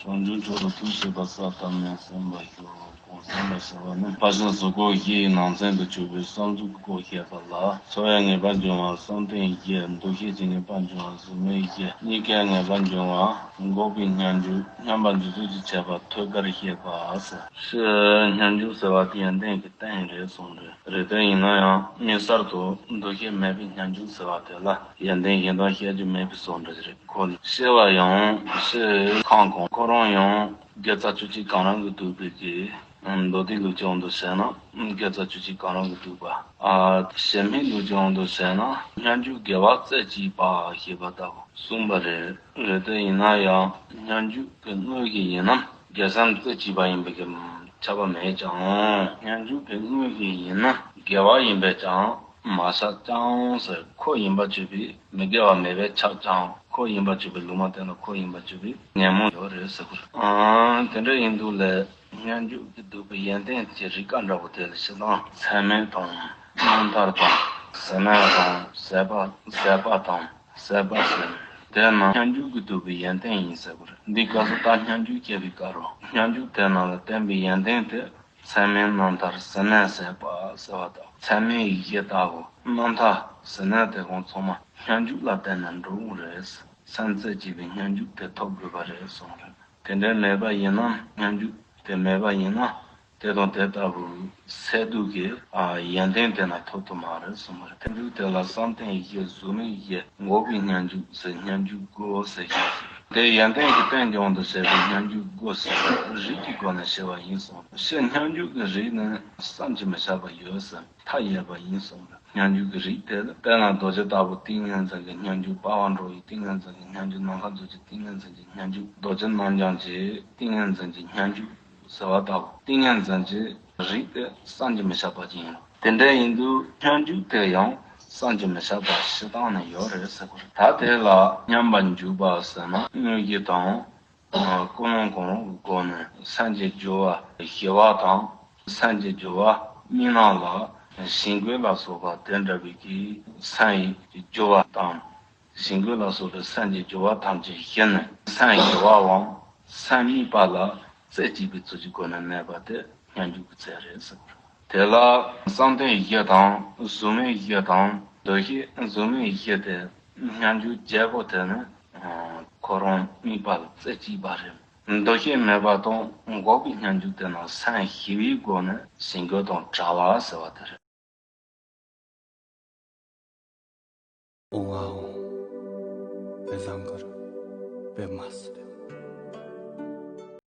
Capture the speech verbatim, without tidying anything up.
བྱང་ཆུབ་མཆོག་ཏུ་ཐུགས་བསྐྱེད་པ་ས་ཐམས་ཅད་ཟིན་པར་ཤོག། གོང་གསལ་ལ་བྱ་བ་ནི། ཕར་ཕྱིན་གཟུགས་སྐུ་བཞིའི་ནང་ཚན་དུ་གྱུར་པའི་བསམ་གཟུགས་སྐུ་བཤད་པ་ལ། ཚོར་བའི་ངེས་པ་འབྱུང་བ་བསམ་གཏན་བཞི། འདུ་ཤེས་ཀྱི་ངེས་པ་འབྱུང་བ་གཟུགས་མེད་བཞི། གཉིས་ཀའི་ངེས་པ་འབྱུང་བ་འགོག་པའི་སྙོམས་འཇུག། སྙོམས་པར་འཇུག་ཚུལ་གྱི་ཁྱད་པར་ཐོད་རྒལ་བཤད་པ་ཟེར། སྤྱིར་སྙོམས་འཇུག་ཟེར་བ་དེ་ཡོན་ཏན་གྱི་རྟེན་རེད་གསུངས་རེད། རེད་དེ་ཡིན་ན་ཡང་དམིགས་བསལ་དུ་འདུ་ཤེས་མེད་པའི་སྙོམས་འཇུག་ཟེར་བ་དེ་ལ་ཡོན་ཏན་གཞན་དག་བཤད་རྒྱུ་མེད་པའི་བཟོ་འདྲ་ཞིག་རེད། ཁོ་ལ་སྐྱེ་བ་ཡང་སྤྱིར་ཁམས་གང་ཁོ་རང་ཡང་དགེ་རྩ་བཅུ་གཅིག་གང་རུང་གིས་བསྡུས་པའི་གི་མདོ་སྡེའི་ལུགས་ཀྱི་དབང་དུ་བྱས་ན་དགེ་རྩ་བཅུ་གཅིག་གང་རུང་གིས་བསྡུས་པ། ཨ་ཞལ་མའི་ལུགས་ཀྱི་དབང་དུ་བྱས་ན་སྙོམས་འཇུག་དགེ་བ་རྩེ་གཅིག་པ་ཞེས་པ་ལྟ་བུ་གསུངས་པ་རེད། རེད་དེ་ཡིན་ན་ཡང་སྙོམས་འཇུག་གི་དངོས་གཞི་ཡིན་ན་དགེ་བསམ་རྩེ་གཅིག་པ་ཡིན་པའི་གི་ཁྱབ་པ་མེད་ཀྱང་། སྙོམས་འཇུག་གི་དངོས་གཞི་ཡིན་ན་དགེ་བ་ཡིན་པས་ཀྱང་མ་ཁྱབ་ཀྱང་ཟེར། ཁོ་ཡིན་པར་གྱུར་པའི་མི་དགེ་བ་མེད་པས་ཁྱབ་ཀྱང་། ཁོ་ཡིན་པར་གྱུར་པའི་ལུང་མ་བསྟན་ན་ཁོ་ཡིན་པར་གྱུར་པའི་ཉོན་མོངས་ཡོད་རེད་ཟེར་དགོས་རེད། ཨང་། དེ་འདྲ་ཡིན་དུས་ལས་སྙོམས་འཇུག་གི་བསྡུས་པའི་ཡོན་ཏན་གྱི་རིགས་ཀ་འདྲ་བོ་དེ་ལ་སྤྱིར་བཏང་ཚད་མིན་དང་རྣམ་ཐར་དང་ཟིལ་གནོན་དང་ཟད་པ་ཟད་པ་དང་ཟད་པ་ཟེར། དེ་རྣམས་སྙོམས་འཇུག་གི་བསྡུས་པའི་ཡོན་ཏན་ཡིན་ཟེར་དགོས་རེད། འདི་སྐབས་སུ་ད་སྙོམས་འཇུག་བཤད་པའི་སྐབས་རུ་སྙོམས་འཇུག་དེ་རྣམས་ལ་བརྟེན་པའི་ཡོན་ཏན་དེ། ཚད་མིན་རྣམ་ཐར་ཟིལ་གནོན་ཟད་པ་ཟེར་བ་དང་། ཚད་མིན་ཡིད་ཀྱི་ལྟ་བུ་རྣམ་ཐར་ཟིལ་གནོན་དེ་ཀུན་ཚང་མ་སྙོམས་འཇུག་ལ་བརྟེན་ནས་འགྲུབ་འོང་རེད། སེམས་རྩེ་གཅིག་པའི་སྙོམས་འཇུག་དེ་ཐོབ་དགོས་པ་རེད་གསུངས་རེད། དེ་འདྲའི་མེད་པ་ཡིན་ན། སྙོམས་འཇུག་དེ་མེད་པ་ཡིན་ན། དེ་དང་དེ་ལྟ་བུའི་སེམས་རྟོག་གི་ཡོན་ཏན་དེ་རྣམས་ཐོབ་ཐུབ་མ་རེད་གསུངས་པ་རེད། སྙོམས་འཇུག་དེ་ལ་བསམ་གཏན་བཞི། གཟུགས་མེད་བཞི། འགོག་པའི་སྙོམས་འཇུག་ཟེར། སྙོམས་འཇུག་དགུ་ཟེར་བཞག་དེ་ཡོན་ཏན་གྱི་རྟེན་གྱི་དབང་དུ་བྱས་པའི་སྙོམས་འཇུག་དགུ་ཟེར། རིགས་ཀྱི་སྒོ་ནས་བཤད་པ་ཡིན་གསུངས། སྤྱིར་སྙོམས་འཇུག་གི་རིགས་ནི་བསམ་གྱིས་མི་ཁྱབ་པ་ཡོད་ཟེར། མཐའ་ཡས་པ་ཡིན་གསུངས། སྙོམས་འཇུག་གི་རིགས་དེ་ལ་དཔེར་ན་རྡོ་རྗེ་ལྟ་བུ་ཏིང་ངེ་འཛིན་གྱི་སྙོམས་འཇུག། སྤང་བ་འགྲོ་བའི་ཏིང་ངེ་འཛིན་གྱི་སྙོམས་འཇུག། ནམ་མཁའ་མཛོད་ཀྱི་ཏིང་ངེ་འཛིན་གྱི་སྙོམས་འཇུག། རྡོ་རྗེ་རྣམ་བྱང་གི་ཏིང་ངེ་འཛིན་གྱི་སྙོམས་འཇུག་ཟེར་བ་ལྟ་བུ། ཏིང་ངེ་འཛིན་གྱི་རིགས་དེ་བསམ་གྱིས་མི་ཁྱབ་པ་ཅིག་ཡིན་ལ། དེ་འདྲ་ཡིན་དུས་སྙོམས་འཇུག་དེ་ཡང་བསམ་གྱིས་མི་ཁྱབ་པ་སྤྱིར་བཏང་ནས་ཡོད་རེད་ཟེར་དགོས་རེད། ད་དེ་ལ་སྙོམས་པར་འཇུག་པ་ཟེར་ན་དངོས་གཞི་དང་། ཀུན་སློང་གང་རུང་གི་སྒོ་ནས་སེམས་ཀྱི་སྦྱོར་བ་ཞི་བ་དང་། སེམས་ཀྱི་སྦྱོར་བ་དམིགས་རྣམ་ལ་ཞེན་སྐུལ་ལ་སོགས་པ་དེ་འདྲ་བའི་གི་སེམས་ཀྱི་སྦྱོར་བ་དང་། ཞེན་སྐུལ་ལ་སོགས་པའི་སེམས་ཀྱི་སྦྱོར་བ་ཐམས་ཅད་ཞི་ནས་སེམས་ཞི་བའམ་སེམས་དམིགས་པ་ལ་རྩེ་གཅིག་པའི་ཚུལ་གྱི་སྒོ་ནས་གནས་པ་དེ་སྙོམས་འཇུག་གི་ཚད་རེད་ཟེར། དེ་ལ་བསམ་གཏན་བཞི་དང་གཟུགས་མེད་བཞི་དང་འདུ་ཤེས་གཟུགས་མེད་བཞི་དེ་སྙོམས་འཇུག་བརྒྱད་པོ་དེ་ནི་ཁོ་རང་དམིགས་པ་ལ་རྩེ་གཅིག་པ་རེད། འདུ་ཤེས་མེད་པ་དང་འགོག་པའི་སྙོམས་འཇུག་དེ་རྣམས་སེམས་ཞི་བའི་སྒོ་ནས་ཞེན་སྐུལ་དང་བྲལ་བ་ཟེར་བ་དེ་རེད། ཨོ་ཨ་ཨོ། དཔེ་བཟང་གི་རེད། དཔེ་མ་སྲིད་